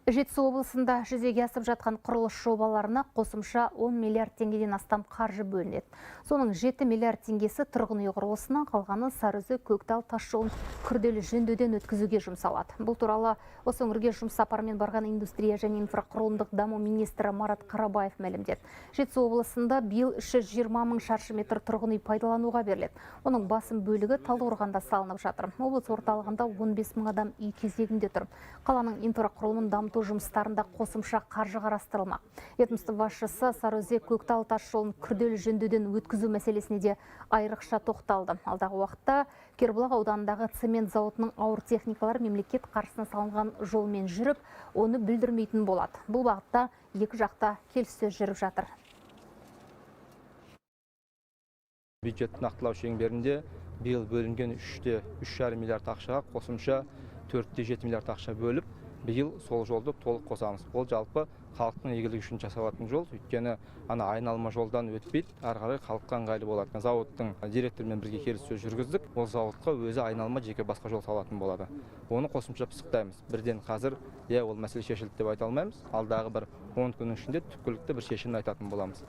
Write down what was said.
Жетісу облысында жүзеге асып жатқан құрылыс жобаларына қосымша 10 миллиард теңгеден астам қаржы бөлінеді. Соның 7 миллиард теңгесі тұрғын үй құрылысына, қалғаны Сарыөзек Көктал тас жолын күрделі жөндеуден өткізуге жұмсалады. Бұл туралы осы өңірге жұмыс сапарымен барған индустрия және инфрақұрылымдық даму министрі Марат Қарабаев мәлімдеді. Жетісу облысында биыл 320 мың шаршы метр тұрғын үй пайдалануға беріледі. Оның басым бөлігі Талдықорғанда салынып жатыр. Облыс орталығында 15 мың адам үй кезегінде тұр. Қаланың инфрақұрылымын дамыту жұмыстарында қосымша қаржы қарастырылмақ. Ведомство басшысы Сарыөзек Көктал тас жолын күрделі жөндеуден өткізу мәселесіне де айрықша тоқталды. Алдағы уақытта Кербұлақ ауданындағы цемент зауытының ауыр техникалары мемлекет қаржысына салынған жолмен жүріп, оны бүлдірмейтін болады. Бұл бағытта екі жақта келіссөз жүріп жатыр. Бюджетті нақтылау шеңберінде биыл бөлінген 3,5 миллиард ақшаға қосымша 4,7 миллиард ақша бөліп, биыл сол жолды толық қосамыз. Ол жалпы халықтың игілігі үшін жасалатын жол, өйткені ана айналма жолдан өтпейді, ары қарай халыққа ыңғайлы болады. Зауыттың директорымен бірге келіссөз жүргіздік. Ол зауытқа өзі айналма жеке басқа жол салатын болады. Оны қосымша пысықтаймыз. Бірден қазір, ол мәселе шешілді деп айта алмаймыз. Алдағы бір 10 күннің ішінде түпкілікті бір шешімін айтатын боламыз.